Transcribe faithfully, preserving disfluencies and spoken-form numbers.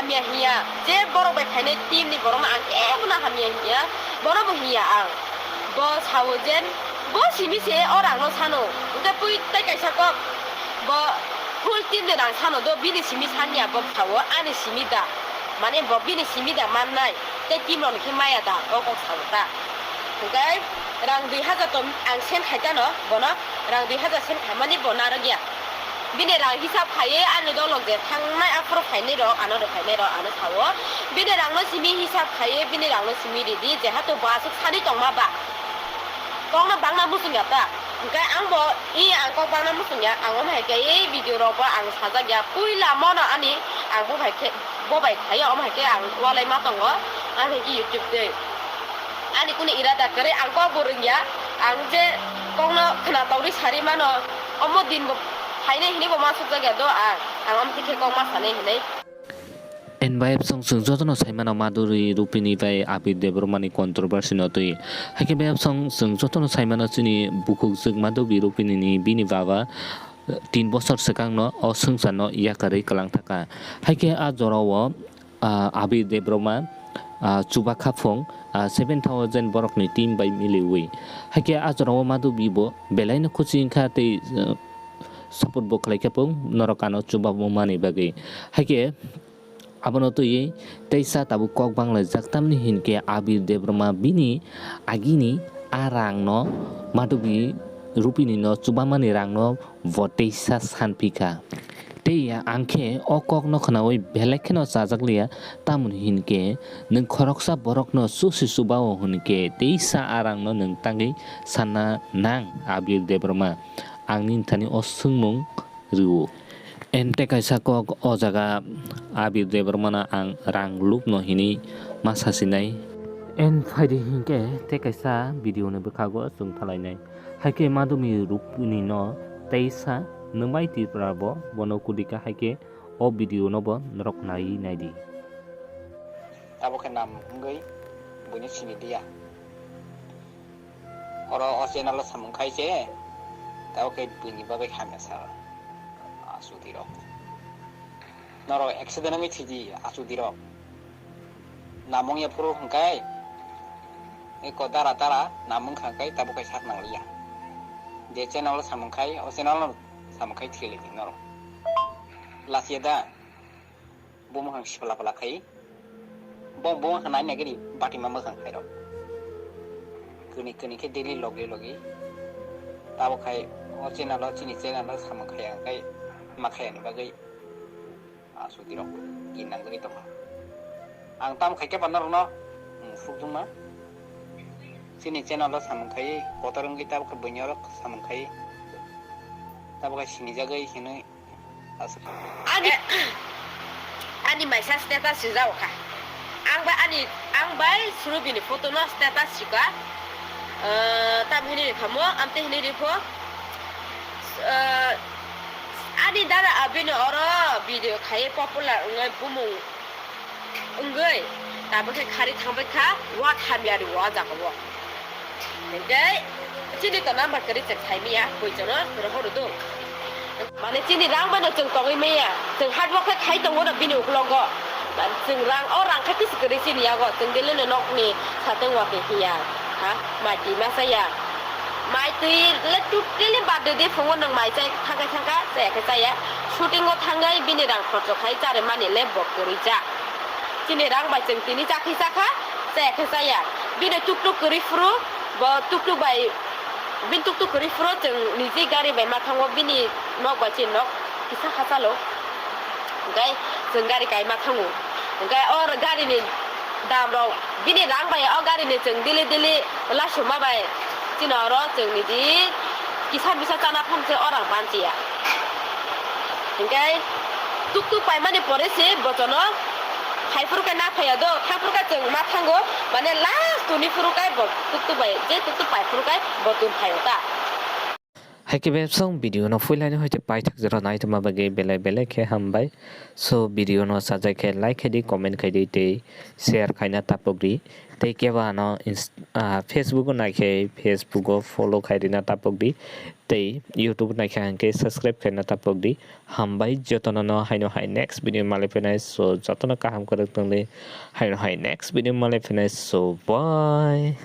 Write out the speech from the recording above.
Hamya hiya, je borok bai phainai team ni borok no ang kebo no hamya hiya, bono bo hiya ang. Bo sao je, bo simi se o rang no sano, hwnkhe pui tei kaisa kok, bo full team ni rang sano do, bini simi sanya bo sao, ani simi da, mane bo bini simi da mannai, tei team rok ni khe maya da, o kok sao ta. Hwnkhe rang dui hajar to ang send khai tano, bono rang dui hajar send khaimani bo narwk ya. Bini rang hisab khaiwi ani dolok je thangnai aphuru phainai rok, ano rw phainai rok, ano sao. Bini rangno simi hisab khaiwi bini rangno simi ridi, jehato bo aswk sani tongma ba. Kokno bangna muchung ya ta. Hwnkhe ang bo, i ang kok bangna muchung ya, ang omo hai khe ei video rok bo ang sajak ya. Puila mono ani ang bo hai khe, bo bai khaio, omo hai khe ang walai ma tongo, ang hai khe YouTube tei. Ani kunu irada kwrwi, ang kok bo rwngya, ang je kokno khna tongwi sari mano, omo din bo phainai hinwi bo ma sukjak ya do ang, ang omo tikhe kok ma sanai hinwi. En bayapsong chwng jotono saimano Madhuri Rupini bai Abir Debbarmani controversy no twi. Haikhe bayapsong chwng jotono saimano chini bukhukjwk Madhuri Rupini ni bini baba tin bosor swkangno o swngcharno yakarwi kwlang thaka. Haikhe a jorao, ah, Abir Debbarma, ah, chuba khaphung, ah, seven thousand borokni team bai miliwi. Haikhe a jorao Madhubi bo belaino khuchi wngkha tei, ah, support bo khlai kha phung norok ano chuba mani bagwi. Haikhe abono twiwi teisa tabuk kok banglaijak, tamni hinkhe Abir Debbarma bini agini a rangno Madhubi Rupini no chubamani rangno bo teisa sanphi kha. Tei ang khe o kokno khnaui belai kheno chajak liya, tamoni hinkhe nwng khoroksa borokno chusi chubao hinkhe teisa a rangno nwng tangwi sanna nang Abir Debbarma, ang nini thani o swngmung rwo. Ente kaisa kok o jaga Abir Debbarmano ang rang lubno hinwi ma sasinai. En phaidi hinkhe tei kaisa video ni bwkhago chwng thalainai. Haikhe Madhuri Rupini no teisa nwng bai Tripura bo bono kudika, haikhe o video no bo norok naiwi naidi. Abo khe nam wngwi buino sini liya. Oro o channel o samung khai se, tabo khe buini bagwi hamya sa, ah, chuti rok. Norok accident wngwi thwidi, ah, chuti rok. Namung ya phuru hwnkhe, eko dara dara namung kha khe tabo khe sak nang liya. Je channel o samung khai, o channel o samung khai thwili norok. Lachia da. Bo mwkhang sipla pla khai. Bo, bo mwkhang nai nai gini bati ma mwkhang khai rok. Kuni, kuni khe daily logi logi. Tabo khai o channel o, chini channel o samung khai ang khai ma khai ani bagwi. Ah, chuti rok gin nang gini tongkha. Ang tam khai khe panda rok no, hmm, suk jung ma. Chini channel o samung khai, kotor wngwi tabo khai buini rok samung khai. Tabo khai sini jagwi hinwi. Ani, ani maisa status rijak kha. Ang bai ani, ang bai Surubini photo no status rikha. Eh, tam hini rikha mo, amte hini rikho. Eh, ani dara abini oro video khai popular wngnai bumung. Wngwi tabuk khe khari thangbai kha, wa hamya ri o jaga o. Hinkhe chini to number kwrwi chwng saimanya, bui chwngno rohor rwdu. Mane chini rang bai no chwng tongwi manya, chwng hard work khe khai tongo no bini uklogo. Chwng rang, o rang khe kisi kwrwi chini yago, chwng daily no nokni sateng wa khe hiya, ha, mai twi ma chaya. Mai twi le totally bad de, phungo nwng mai chai thangkha thangkha, chaya khe chaya. Shooting o thangwi bini rang khorcho khai charwi mani le bo kwrwi cha. Chini rang bai chwng tini chakhi chakha, chaya khe chaya. Bini tuktuk kwrwi phuru, bo tuktuk bai, bini tuktuk kwrwi phuru chwng niji gari bai ma thango, bini nok bai chini nok kisa hachalo. Hwnkhe chwng gari kai ma thango. Hwnkhe o gari ni dam rok, bini rang bai o gari ni chwng daily daily lasuma bai chini oro chwng niji kisa misa chana phang se o rang banchiya. Hinkhe tuktuk paimani pore se bochono phaiphuru khe na phaiya do, thangphuru khe chwng ma thango, mane last tuni phuru khe bo tuktuk bai, je tuktuk paiphuru khe bo tun phaio ta. Haikhe bebsong video no puilani hoite paithak jora naitoma bagwi belai belai khe hambai. So video no sajai khe like khaidi, comment khaidi tei share khaina tapokdi. Tei kebo ano inst-, ah, Facebook o naikhe Facebook o follow khairina tapokdi. Tei YouTube naikhe hwnkhe subscribe khaina tapokdi. Hambai jotono no haino hai next video malai phinai. So jotono kaham kwrwk tongdi. Haino hai next video malai phinai. So bye.